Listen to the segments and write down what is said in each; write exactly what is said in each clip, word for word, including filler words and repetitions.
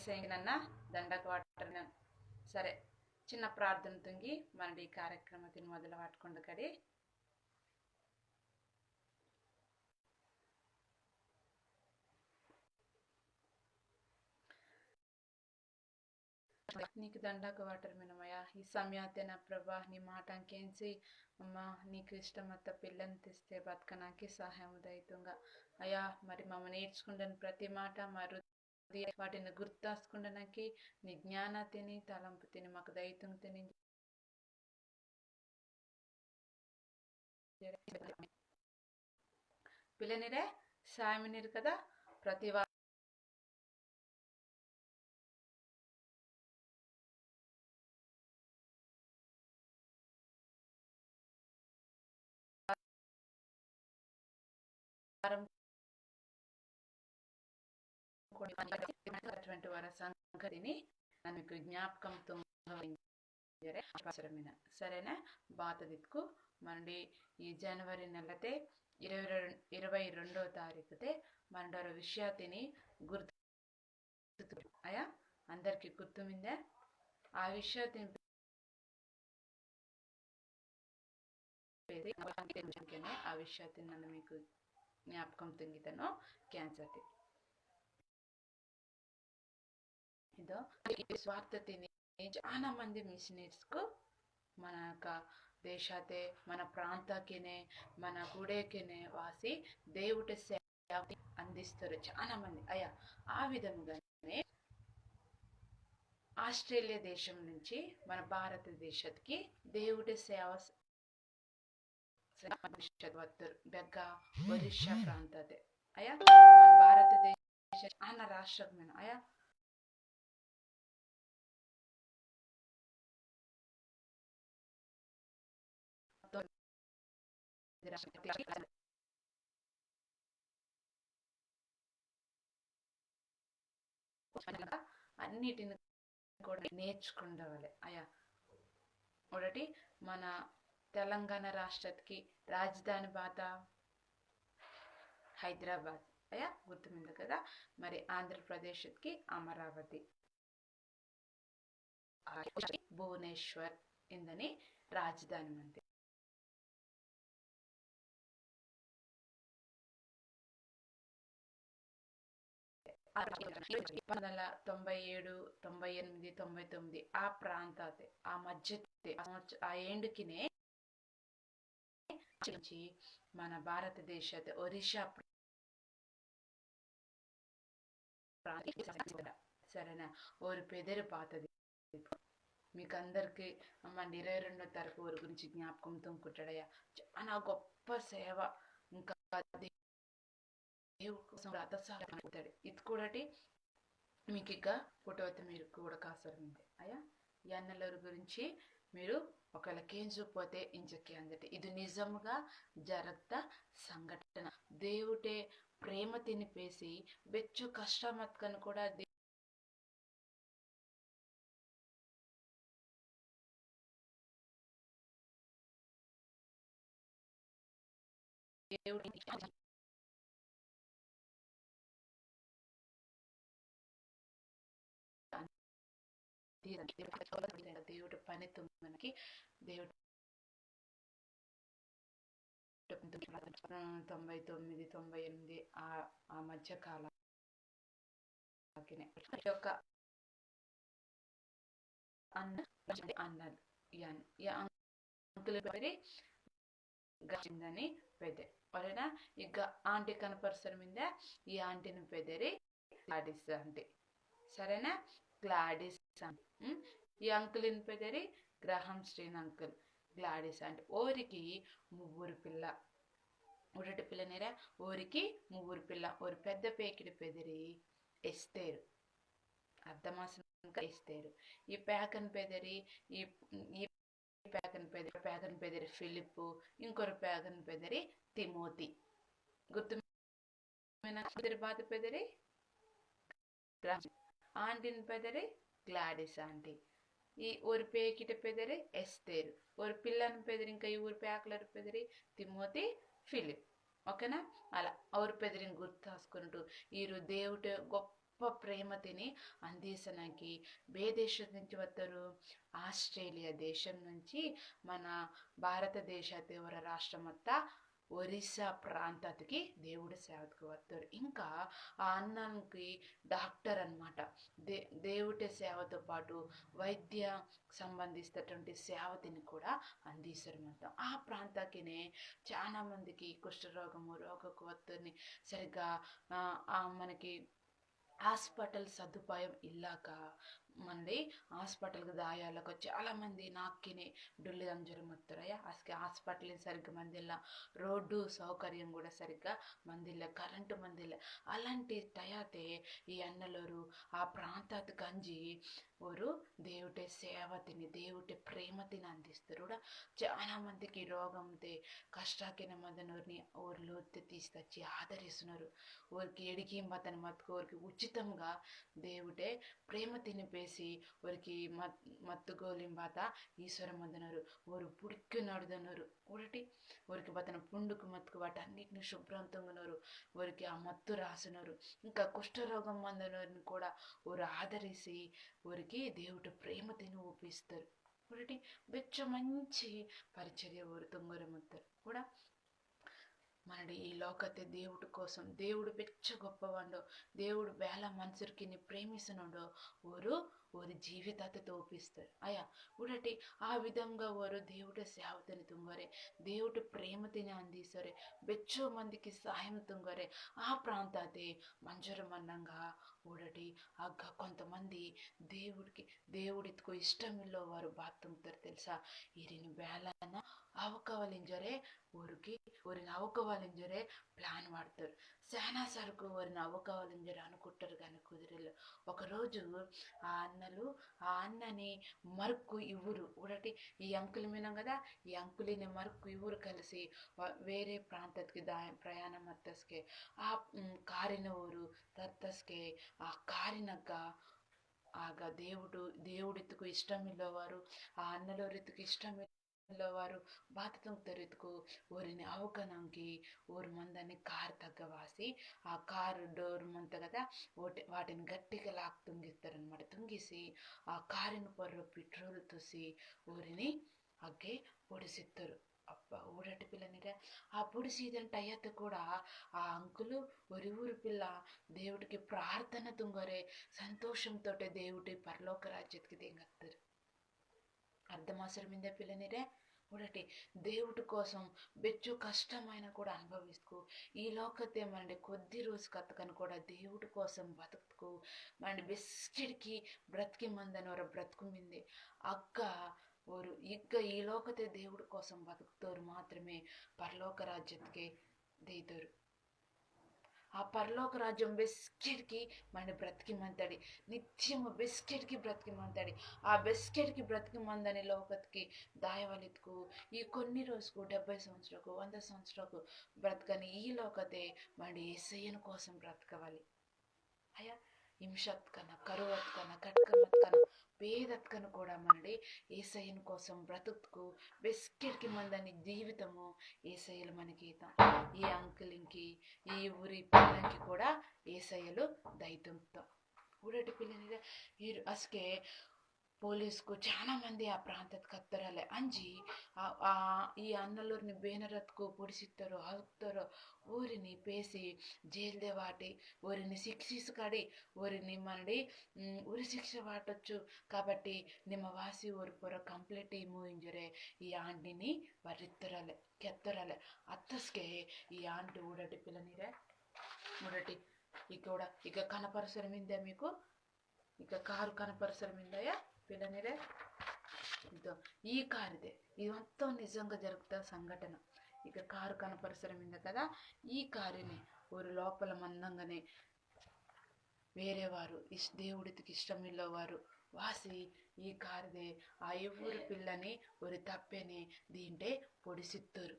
సేంగినన్న దండకు వాటర్న. సరే, చిన్న ప్రార్థన తుంగి మనడి ఈ కార్యక్రమతిని మొదలు పట్టుకుండు కడి. నీకు దండకు వాటర్ మినమయ్యా. ఈ సమయాతే నా ప్రభా, నీ మాట కేంచి అమ్మా, నీకు ఇష్టమత్త పిల్లని తీస్తే బతకనాకి సహాయం దయతుంగా. అయ్యా, మరి మమ్మ నేర్చుకుంటాను ప్రతి మాట మా హృదయ వాటిని గుర్తాసుకుండనాకి నీ జ్ఞానతిని, తలంపుతిని మాకు దయతుంగతిని. పిల్లనిరే, సాయమినిరు కదా, ప్రతి వా- వారం అటువంటి వారి సంగతిని నన్ను మీకు జ్ఞాపకం తుంగ- సరేనా? బాత దిక్కు మనడి ఈ జనవరి నెలతే ఇరవై రెండు, ఇరవై రెండో తారీఖుతే మనడొర విషయాతిని గుర్తు అయ్యా, అందరికీ గుర్తుమిందే. ఆ విషయాతిని పేరు ఆ విషయాతిని నన్ను మీకు జ్ఞాపకం తుంగితను క్యాన్సర్ది. ఇదో ఈ స్వార్థతిని చాలా మంది మిషనరీస్కు మన యొక్క దేశాతే, మన ప్రాంతకినే, మన గుడేకినే వాసి దేవుడి సేవ అందిస్తారు చాలా మంది. అయ్యా, ఆ విధంగానే ఆస్ట్రేలియా దేశం నుంచి మన భారతదేశత్కి దేవుడి సేవ స-, వత్తరు బెగ్గ ఒరిస్సా ప్రాంతతే. అయ్యా, మన భారతదేశ చాలా రాష్ట్రం అయ్యా, అన్నిటిని కూడా నేర్చుకుండవాలి. అయ్యా, ఒకటి మన తెలంగాణ రాష్ట్రత్కి రాజధాని బాత హైదరాబాద్. అయ్యా, గుర్తుమింది కదా. మరి ఆంధ్రప్రదేశ్కి అమరావతి, భువనేశ్వర్ ఇందని రాజధాని మంది. పంతొమ్మిది వందల తొంభై ఏడు, తొంభై ఎనిమిది, తొంభై తొమ్మిది ఆ ప్రాంతాతే, ఆ మధ్యతే, ఆ సంవత్స-, ఆ ఏండుకినే నుంచి మన భారతదేశతే ఒరిస్సా ప్రాంతం. సరేనా? ఓరి పెదరి పాతది. మీకు అందరికీ మండి ఇరవై రెండో తారీఖు ఓరి గురించి జ్ఞాపకం తుంగుకుంటాడయ్యా. చాలా గొప్ప సేవ. ఇంకా దేవుడి కోసం రథసారథి అవుతాడు. ఇది కూడాటి మీకు ఇక ఫోటో అయితే మీరు కూడా కాసరి ఉంది. అయ్యా, ఈ అన్నలూరు గురించి మీరు ఒకవేళ కేంజుకుపోతే ఇంచకి అందట ఇది నిజముగా జరగత సంఘటన. దేవుటే ప్రేమ తినిపేసి బెచ్చు కష్టమత్కను కూడా దే-, దేవుడు దేవుడు పని తుంగనకి దేవుడు తొంభై తొమ్మిది, తొంభై ఎనిమిది ఆ, ఆ మధ్య కాలం యొక్క అన్న, అన్న, ఈ అన్-, ఈ అంకుల్ పేరు గచ్చిందని పెదే. ఒరేనా? ఇక ఆంటీ కనపరుస్తారు మిందే, ఈ ఆంటీని పెదరి గ్లాడిస్ ఆంటీ. సరేనా? Gladys aunty. ఉమ్? ఈ అంకుల్ని పెదరి Graham Staines uncle. Gladys aunty. ఓరికి ముగ్గురు పిల్ల. ఉడటి పిల్లనేరా? ఓరికి ముగ్గురు పిల్ల. ఓరి పెద్ద పేకిడి పెదరి ఎస్తేరు. అర్థమాసనక ఎస్తేరు. ఈ పేకన్ పెదరి, ఈ, ఈ పేకన్ పెదరి, పేకన్ పెదరి ఫిలిప్, ఇంకొరు పేకన్ పెదరి తిమోతి. గుర్తు పెదరి బాత పెదరి? ఆంటీని పెదరి గ్లాడిస్ ఆంటీ. ఈ ఓరి పేకిట పెదరి ఎస్తేరు. ఓరి పిల్లని పెదరి, ఇంకా ఈ ఊరి పేకలరి పెదరి తిమోతి ఫిలిప్. ఓకేనా? అలా ఓరి పెదరిని గుర్తు తాసుకుంటూ ఈరు దేవుటే గొప్ప గొప్ప ప్రేమతిని అందిసనాకి బే దేశం నుంచి వత్తోరు? ఆస్ట్రేలియా దేశం నుంచి మన భారతదేశ తీవ్ర రాష్ట్రమత్త ఒరిస్సా ప్రాంతానికి దేవుడు సేవకు వత్తోరు. ఇంకా ఆ అన్నకి డాక్టర్ అన్నమాట. దే-, దేవుడి సేవతో పాటు వైద్య సంబంధిస్తటువంటి సేవతిని కూడా అందిస్తారు మొత్తం. ఆ ప్రాంతాకినే చాలా మందికి కుష్ఠరోగము, రోగకు వత్తుని సరిగ్గా, ఆ, ఆ, మనకి హాస్పిటల్ సదుపాయం ఇల్లాక మంది హాస్పిటల్కి దాయాలకు చాలా మంది నాక్కినే డొల్లి అంజరు మత్తురయ్య. అసలు హాస్పిటల్ సరిగ్గా మందిల్ల, రోడ్డు సౌకర్యం కూడా సరిగ్గా మందిల్ల, కరెంటు మందిల్ల. అలాంటి టయాతే ఈ అన్నలోరు ఆ ప్రాంతాత్ గంజి ఓరు దేవుటే సేవతిని, దేవుటే ప్రేమతిని అందిస్తారు కూడా. చాలా మందికి రోగంతే కష్టాకిన మదనూరిని ఓరు లోతే తీసి తచ్చి ఆదరిస్తున్నారు. ఓరికి ఎడికి మతన మతుకు ఓరికి ఉచితంగా దేవుటే ప్రేమతిని పేసి ఓరికి మత్-, మత్తు గోలింబాత ఈశ్వర మందనరు. ఓరు పుడికి నడుదనరు. ఊడటి ఓరికి బతన పుండుకు మతుకు వాటన్నిటిని శుభ్రం తుంగనరు. ఓరికి ఆ మత్తు రాసునరు. ఇంకా కుష్ఠరోగం మందనోరిని కూడా ఓరు ఆదరిసి ఓరికి దేవుడు ప్రేమతిని ఊపిస్తారు. ఊడటి బెచ్చ మంచి పరిచర్య ఓరు తుంగరు మత్తరు కూడా. మనడి ఈ లోకతే దేవుడి కోసం, దేవుడు బెచ్చ గొప్పవాండో, దేవుడు బేల మనుషులకి ప్రేమిస్తునుండో, ఓరు ఓరి జీవితాత తోపిస్తారు. అయ్యా, ఊడటి ఆ విధంగా ఓరు దేవుడి సేవతిని తుంగోరే, దేవుడి ప్రేమతిని అందిసోరే, బెచ్చో మందికి సాయం తుంగోరే. ఆ ప్రాంతాతే మంజుర మన్నంగా ఊడటి అగ్గ కొంతమంది దేవుడికి, దేవుడికి ఇష్టమిల్లో వారు బాతుంటారు తెలుసా? ఈరిని బేలన అవకవలింజరే ఊరికి, ఊరిని అవకవలింజరే ప్లాన్ వాడతారు. శానా సరుకు ఊరిని అవకవలింజరే అనుకుంటారు కానీ కుదిరిల్లు. ఒకరోజు ఆ అన్నలు, ఆ అన్నని మరుక్కు ఇవ్వురు ఊడటి, ఈ అంకుల్ మీనం కదా, ఈ అంకులిని మరుక్కు ఇవ్వురు కలిసి వ-, వేరే ప్రాంతత్కి దా-, ప్రయాణం అత్తస్కే ఆ, మ్, కారిన ఊరు తత్తస్కే ఆ కారినగ్గ ఆగ దేవుడు, దేవుడిత్తుకు ఇష్టమిల్లోవారు, ఆ అన్నలోరిత్తుకు ఇష్టమిల్లోవారు బాత తుంగ్తోరిత్తుకు ఓరిని అవకనంకి ఓరు మందని కార్ తగ్గ వాసి, ఆ కార్ డోర్ మంత కదా, ఓటి-, వాటిని గట్టిగా లాక్ తుంగిస్తారనమాట. తుంగిసి ఆ కారిన పొర్రొ పెట్రోల్ తుసి ఓరిని అగ్గే పొడిసిత్తరు. అబ్బా, ఊడటి పిల్లనిరే, ఆ పొడిసిదని టయత్ కూడా ఆ అంకులు ఒరి ఊరు పిల్ల దేవుడికి ప్రార్థన తుంగరే సంతోషంతోటే దేవుడి పరలోక రాజ్యత్కి దెంగత్తరు. అర్థమాసరమిందే పిల్లనిరే? ఊడటి దేవుడి కోసం బెచ్చు కష్టమైన కూడా అనుభవిస్తుకు, ఈ లోకతే మనడి కొద్ది రోజు కత్తకను కూడా దేవుడి కోసం బతుకుతుకు, మనడి బెస్టిడికి బ్రతికి మందని ఒర బ్రతుకు మిందే. అగ్గ ఓరు ఇగ్గ ఈ లోకతే దేవుడి కోసం బతుకుతోరు మాత్రమే పరలోక రాజ్యత్కే దేదోరు. ఆ పరలోక రాజ్యం బెస్కెట్కి మన బ్రతికి మంతడి, నిత్యము బెస్కెట్కి బ్రతికి మంతడి. ఆ బెస్కెట్కి బ్రతికి మందని లోకత్కి దాయవలిత్కు ఈ కొన్ని రోజుకు, డెబ్బై సంవత్సరకు, వంద సంవత్సరకు బ్రతకని ఈ లోకతే మన ఏసయ్యను కోసం బ్రతకవాలి. అయ్యా, హింసత్కన, కరువత్కన, కట్కమత్కన, పేదత్కన కూడా మనడి ఏసయ్యను కోసం బ్రతుకు బెస్కెట్కి మందని జీవితము ఏసయ్యలు మనకి ఈతాం. ఈ అంకులింకి, ఈ ఊరి పిల్లంకి కూడా ఏసయ్యలు దయతుంపుతాం. ఊడటి పిల్లని ఈ అసకే పోలీసుకు చాలా మంది ఆ ప్రాంతత్కి అత్తరలే అంజి ఆ, ఆ, ఈ అన్నలూరిని బేనరత్కు పొడిసిత్తరు, అలుక్తరు, ఊరిని పేసి జైల్దే వాటి, ఊరిని శిక్షిసుకడి, ఊరిని మనడి, ఉమ్, ఉరి శిక్ష వాటొచ్చు. కాబట్టి నిమ్మ వాసి ఊరి పొర కంప్లైంట్ ఇము ఇంజరే ఈ ఆంటిని వరిత్తరలే, కెత్తరలే. అత్తస్కే ఈ ఆంటి ఊడటి పిల్లనిరే, ఊడటి ఇక ఊడ-, ఇక కనపరసరమిందే మీకు, ఇక కారు కనపరసరమిందయ్యా పిల్లనిరే. ఇదో, ఈ కారిదే, ఇది మొత్తం నిజంగా జరుగుతున్న సంఘటన. ఇక కారు కనపరసరమింది కదా, ఈ కారుని ఊరు లోపల మందంగానే వేరే వారు ఇష్-, దేవుడికి ఇష్టమిల్లోవారు వాసి ఈ కారిదే ఆ ఎవ్వురు పిల్లని ఒరి తప్పేని దీంటే పొడిసిత్తురు.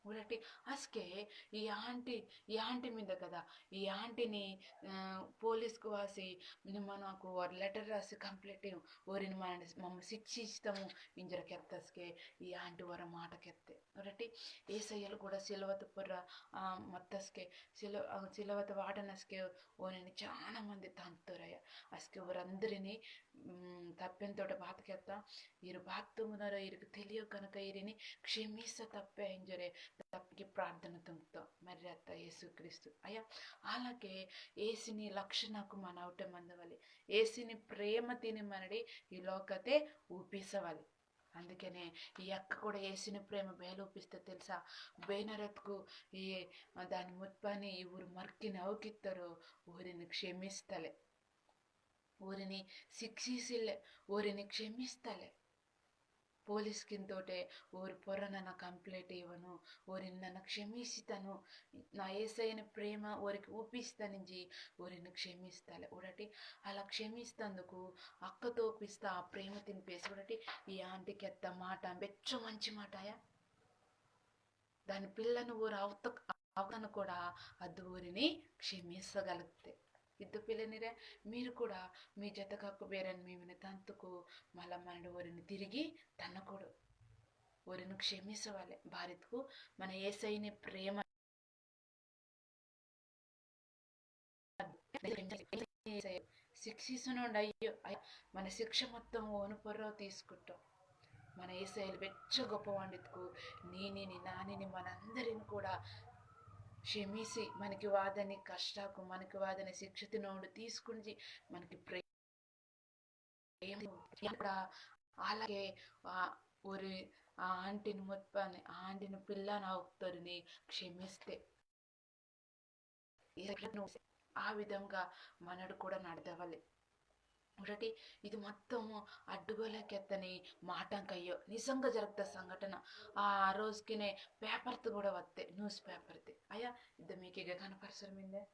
ఊడటి అస్కే ఈ ఆంటీ, ఈ ఆంటీ మీద కదా, ఈ ఆంటీని, ఆ, పోలీస్కు వాసి మనకు ఒక లెటర్ రాసి కంప్లైంట్ ఓరిని మన మమ్మ శిక్షిస్తాము ఇంజర కెత్తస్కే ఈ ఆంటీ వర మాట కెత్తే. ఊడటి ఏసయ్యలు కూడా సిలువత పుర్ర, ఆ, మత్తస్కే సిలు-, ఆ, సిలువత వాటనస్కే ఓనిని చాలా మంది తంతురయ్య. అస్కే ఊరందరినీ, మ్, తప్పెనతోట బాత కెత్త, ఈరు బాత తుంగునరో ఈరికి తెలియో కనుక ఈరిని క్షమిస్త తప్పే ఇంజరే తప్పికి ప్రార్థన తుంగుతో మరి అత్త యేసుక్రీస్తు. అయ్యా, అలాగే ఏసిని లక్షణకు మన అవుటే మందవలి, ఏసిని ప్రేమ తిని మనడి ఈ లోకతే ఊపిసవాలి. అందుకనే ఈ అక్క కూడా ఏసిన ప్రేమ బేల ఊపిస్తే తెలుసా? బేనరత్కు ఈ దాని ముత్పాని ఈ ఊరు మర్కిని అవకిత్తరు, ఊరిని క్షమిస్తలే, ఊరిని శిక్షిసిల్లే, ఊరిని క్షమిస్తలే. పోలీస్కింతోటే ఊరు పొర్ర నన్న కంప్లైంట్ ఇవ్వను, ఊరిని నన్న క్షమిసితను, నా ఏసయ్యని ప్రేమ ఊరికి ఊపిస్తానించి ఊరిని క్షమిస్తలే. ఊడటి అలా క్షమిస్తందుకు అక్కతో ఊపిస్తా ఆ ప్రేమ తినిపేసి ఊడటి ఈ ఆంటీకి ఎత్త మాట బెచ్చో మంచి మాటాయా. దాని పిల్లను ఊరు అవత అవతను కూడా అద్దు ఊరిని క్షమించగలిగితే. ఇద్దు పిల్లనిరే, మీరు కూడా మీ జతకాకు బేరని మీమిన తంతుకు మళ్ళా మనడు ఊరిని తిరిగి తన్నకూడు. ఊరిని క్షమించవాలి. భారత్కు మన ఏసైని ప్రేమ శిక్షిస్తునుండు. అయ్యో, అయ్యో, మన శిక్ష మొత్తం ఓను పొర్రో తీసుకుంటాం. మన ఏసయ్యలు బెచ్చ గొప్ప వండితుకు నీనిని నానిని మనందరిని కూడా క్షమిసి మనకి వాదని కష్టాకు మనకి వాదని శిక్ష తినోడు తీసుకుంచి మనకి ప్రేమ కూడా అలాగే ఆ, ఒరి ఆ ఆంటీని ముత్పాని ఆ ఆంటీని పిల్లని అవుతారిని క్షమిస్తే ఆ విధంగా మనడు కూడా నడదవాలి. ఒకటి ఇది మొత్తము అడ్డుగోలకెత్తని మాటంకయ్యో నిజంగా జరుగుతా సంఘటన. ఆ రోజుకినే పేపర్ది కూడా వస్తే, న్యూస్ పేపర్ది. అయ్యా, ఇది మీకు ఇక కనపరచడం ఏందే?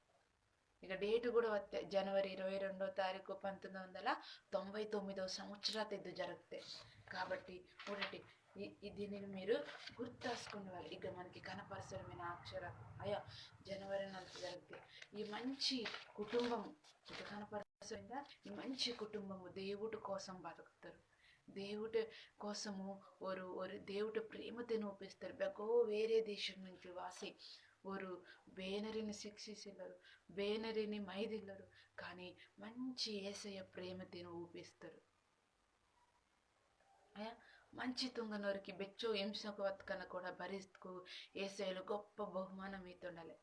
ఇక డేట్ కూడా వస్తే జనవరి ఇరవై రెండో తారీఖు పంతొమ్మిది వందల తొంభై తొమ్మిదో సంవత్సరాత ఇది జరిగితే. కాబట్టి ఒకటి ఈ- ఈ దీనిని మీరు గుర్తాసుకునేవాళ్ళు. ఇక మనకి కనపరచడమైన అక్షర అయ్యా, జనవరి నెల జరిగితే ఈ మంచి కుటుంబం ఇక కనపరచడం ఈ మంచి కుటుంబము దేవుడు కోసం బతుకుతారు. దేవుడి కోసము వారు వారు దేవుడి ప్రేమతిని ఒప్పిస్తారు. బెగో వేరే దేశం నుంచి వాసి వారు బేనరిని శిక్షిసిల్లరు, బేనరిని మైదిల్లరు, కానీ మంచి ఏసయ్య ప్రేమతిని ఊపిస్తారు. అయ్యా, మంచి తుంగనోరికి బెచ్చో హింసకు వత్కన కూడా భరిస్తుకు ఏసయ్యలు గొప్ప బహుమానం ఈతుండలే.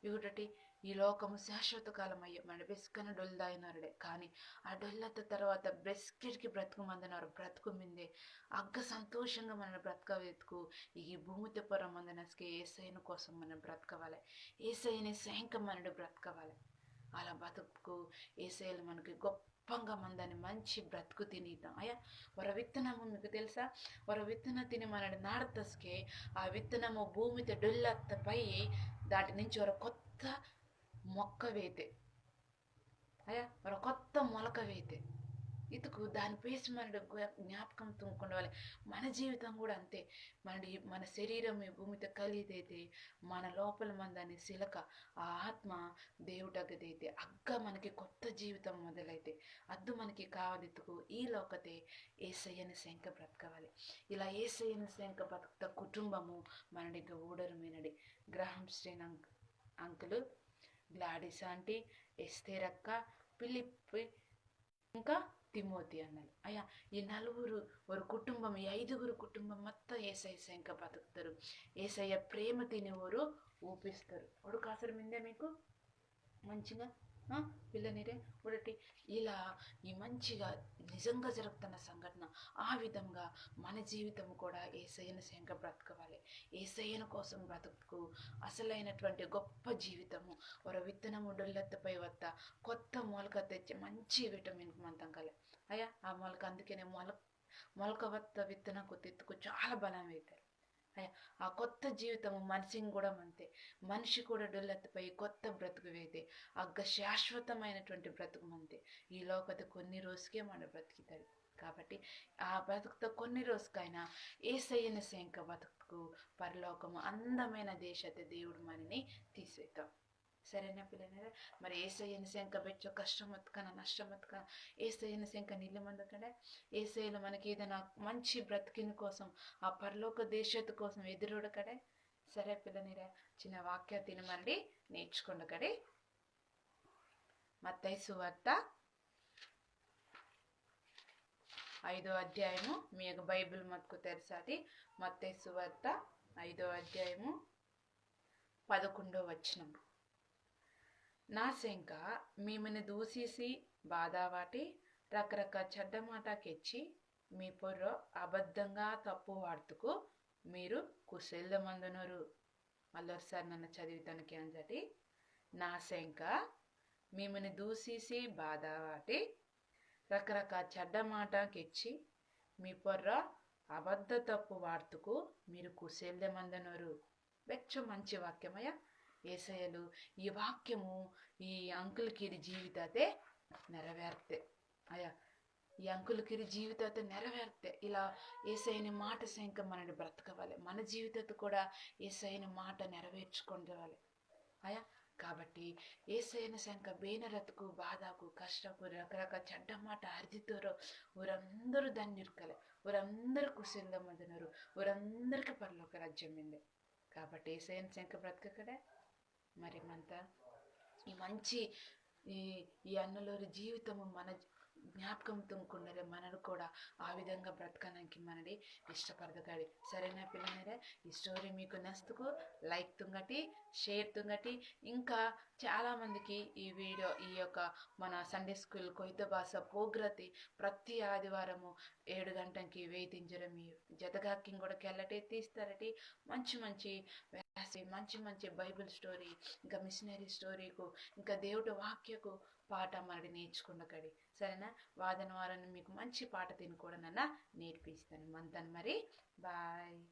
ఇగుటటి ఈ లోకము శాశ్వత కాలం అయ్యో మన బెస్కన డొల్దాయినరుడే, కానీ ఆ డొల్లత తర్వాత బెస్కెట్కి బ్రతుకు మందనవారు బ్రతుకు మిందే అగ్గ సంతోషంగా మన బ్రతక వెతుకు ఈ భూమితే పొర మందనస్కే ఏసైన కోసం మన బ్రతకవాలి, ఏసైన సేంక మనడు బ్రతకవాలి. అలా బతుకు ఏసైలు మనకి గొప్ప గొప్పంగా మందని మంచి బ్రతుకు తినిద్దాం. అయ్యా, వర విత్తనము మీకు తెలుసా? వర విత్తన తిని మనడు నాడతస్కే ఆ విత్తనము భూమితో డొల్లత్త పై దాటి నుంచి ఒక కొత్త మొక్క వేతే, అయ్యా, ఒక కొత్త మొలక వేతే ఇతుకు దాని పేసి మనడు జ్ఞా- జ్ఞాపకం తుంగుకుండవాలి. మన జీవితం కూడా అంతే. మనడి మన శరీరం ఈ భూమితో కలిదైతే మన లోపల మందని శిలక ఆ ఆత్మ దేవుటగ్గదైతే అగ్గ మనకి కొత్త జీవితం మొదలైతే అద్దు మనకి కావలితుకు ఈ లోకతే ఏసయ్యని శంక బ్రతకవాలి. ఇలా ఏసయ్యని శంక బ్రతుకుత కుటుంబము మనడిగ ఊడరు మినడి. గ్రహాం స్టెయిన్ అంక్ అంకులు, గ్లాడిస్ ఆంటీ, ఎస్తేరక్క, ఫిలిప్, ఇంకా తిమోతి అన్నలు. అయ్యా, ఈ నలుగురు, వారి కుటుంబం, ఈ ఐదుగురు కుటుంబం మొత్తం ఏసయ్య శంక బతుకుతారు. ఏసయ్య ప్రేమ తిని వారు ఊపిస్తారు. ఒడుకు అవసరం ఉందే మీకు మంచిగా, ఆ, పిల్లనిరే? ఒకటి ఇలా ఈ మంచిగా నిజంగా జరుగుతున్న సంఘటన. ఆ విధంగా మన జీవితం కూడా ఏసయ్యను శంక బ్రతకవాలి. ఏసయ్యను కోసం బ్రతుకు అసలైనటువంటి గొప్ప జీవితము. ఒక విత్తనము డొల్లత్తపై వత్త కొత్త మొలక తెచ్చి మంచి విటమిన్ మంతం కలే. అయ్యా, ఆ మొలక అందుకనే మొల మొలక వత్త విత్తనకు తిత్తుకు చాలా బలం వేతారు. అయ్యా, ఆ కొత్త జీవితము మనిషిని కూడా మంతే. మనిషి కూడా డొల్లత్తపై కొత్త బ్రతుకు వేతే అగ్గ శాశ్వతమైనటువంటి బ్రతుకు మంతే. ఈ లోకత కొన్ని రోజుకే మన బ్రతికితాడు. కాబట్టి ఆ బతుకుతో కొన్ని రోజుకైనా ఏసయ్యని శంక బతుకు పరలోకము అందమైన దేశతే దేవుడు మనని తీసేద్దాం. సరేనా పిల్లనరా? మరి ఏసయ్యని శంక బెచ్చో కష్టం వత్కన, నష్టం వత్కన, ఏసయ్యని శంక నిల్లి మందకడే. ఏసయ్యలో మనకి ఏదైనా మంచి బ్రతికిన కోసం, ఆ పరలోక దేశత కోసం ఎదురుడకడే. సరే పిల్లనిరా, చిన్న వాక్య తినమండి, నేర్చుకుండకడి. మత్తయి సువార్త ఐదో అధ్యాయము, మీ యొక్క బైబిల్ మతుకు తెరసాటి. మత్తయి సువార్త ఐదో అధ్యాయము పదకొండో వచనం. నా శంక మీమిని దూషిసి బాధ వాటి రకరక చెడ్డ మాట కెచ్చి మీ పొర్రో అబద్ధంగా తప్పు వార్తకు మీరు కుశల్దమందునరు. మళ్ళొకసారి నన్ను చదివితాను కేంజటి. నా శంక మీమిని దూషిసి బాధ వాటి రకరక చెడ్డ మాట కెచ్చి మీ పొర్ర అబద్ధ తప్పు వార్తకు మీరు కుశల్దమందునరు. బెచ్చో మంచి వాక్యమయ్య. ఏసయ్యలు ఈ వాక్యము ఈ అంకుల్కిరి జీవితాతే నెరవేర్తే అయ్యా. ఈ అంకుల్కిరి జీవితాతే నెరవేర్తే ఇలా ఏసయ్యని మాట శంక మనడి బ్రతకవాలి. మన జీవితాతే కూడా ఏసయ్యని మాట నెరవేర్చుకుండవాలి అయ్యా. కాబట్టి ఏసయ్యని శంక బేనరతుకు, బాధకు, కష్టకు, రకరక చెడ్డ మాట అర్దితోరో ఊరందరూ ధన్యుర్కలే, ఊరందరూ కుశల్దమందునరు, ఊరందరికీ పరలోక రాజ్యం మిందే. కాబట్టి ఏసయ్యని శంక బ్రతకకడే. మరి మంత ఈ మంచి ఈ ఈ అన్నలోరి జీవితము మన జ్ఞాపకం తుంకుండరే మనడు కూడా ఆ విధంగా బ్రతకడానికి మనడి ఇష్టపడదగాడి. సరేనా పిల్లనరే? ఈ స్టోరీ మీకు నచ్చుతుకు లైక్ తుంగటి, షేర్ తుంగటి. ఇంకా చాలా మందికి ఈ వీడియో, ఈ యొక్క మన సండే స్కూల్ కొయ్త భాష పోగ్రతి ప్రతి ఆదివారము ఏడు గంటలకి వేయించడం ఈ జతగాక్యం కూడా కెల్లటి తీస్తారటి. మంచి మంచి వేసి మంచి మంచి బైబిల్ స్టోరీ, ఇంకా మిషనరీ స్టోరీకు, ఇంకా దేవుడి వాక్యకు పాట మనడి నేర్చుకుండకడి. సరేనా? వాదన వారాన్ని మీకు మంచి పాట తిని కూడా నన్న నేర్పిస్తాను. మంతన్ మరి, బాయ్.